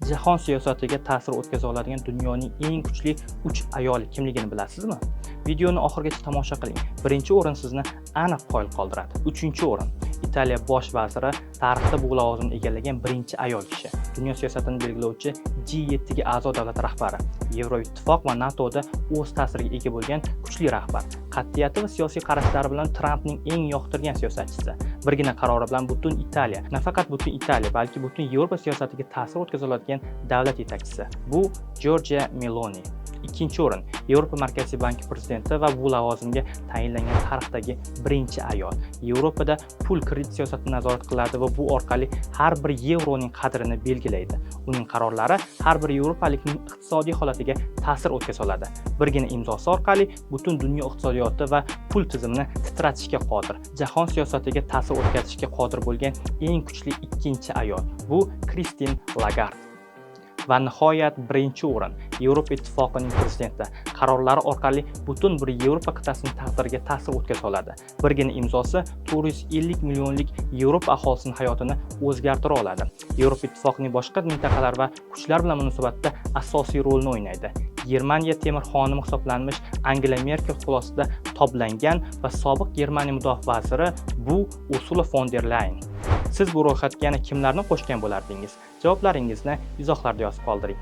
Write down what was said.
Jahon siyosatiga ta'sir o'tkaza oladigan dunyoning eng kuchli 3 ayoli kimligini bilasizmi? Videoni oxirigacha tomosha qiling. Birinchi o'rin sizni aniq qoyil qoldiradi. Uchinchi o'rin. Italiya bosh vaziri, tarixda bu lavozimni egallagan birinchi ayol kishi. Dunyo siyosatini belgilovchi G7 ga a'zo davlat rahbari. Yevroittifoq va NATOda o'z ta'siriga ega bo'lgan kuchli rahbar. Qat'iyati va siyosiy qarashlari bilan Trampning eng yoqtirgan siyosatchisi. Birgina qarori bilan butun Italiya, nafaqat butun Italiya, balki butun Yevropa siyosatiga ta'sir o'tkaza oladigan davlat yetakchisi. Bu Jorja Meloni. Ikkinchi o'rin. Yevropa Markaziy banki prezidenti va bu lavozimga tayinlangan tarixdagi birinchi ayol. Yevropada pul kredit siyosatini nazorat qiladi va bu orqali har bir yevroning qadrini belgilaydi. Uning qarorlari har bir yevropalikning iqtisodiy holatiga ta'sir o'tkaza oladi. Birgina imzosi orqali butun dunyo iqtisodiyoti va pul tizimini titratishga qodir. Jahon siyosatiga ta'sir o'tkazishga qodir bo'lgan eng kuchli ikkinchi ayol. Bu Kristin Lagard. Va nihoyat, birinchi o'rin. Yevropa Ittifoqining prezidenti qarorlari orqali butun bir Yevropa qit'asining taqdiriga ta'sir o'tkaza oladi. Birgina imzosi 450 millionlik Yevropa aholisining hayotini o'zgartira oladi. Yevropa Ittifoqining boshqa mintaqalar va kuchlar bilan munosabatda asosiy rolni o'ynaydi. Germaniya temir xonimi hisoblanmish Angela Merkel qo'l ostida toblangan va sobiq Germaniya mudofaa vaziri, bu Ursula fon der Leyen. Siz bu ro'yxatga yana kimlarni qo'shgan bo'lardingiz? Javoblaringizni izohlarda yozib qoldiring.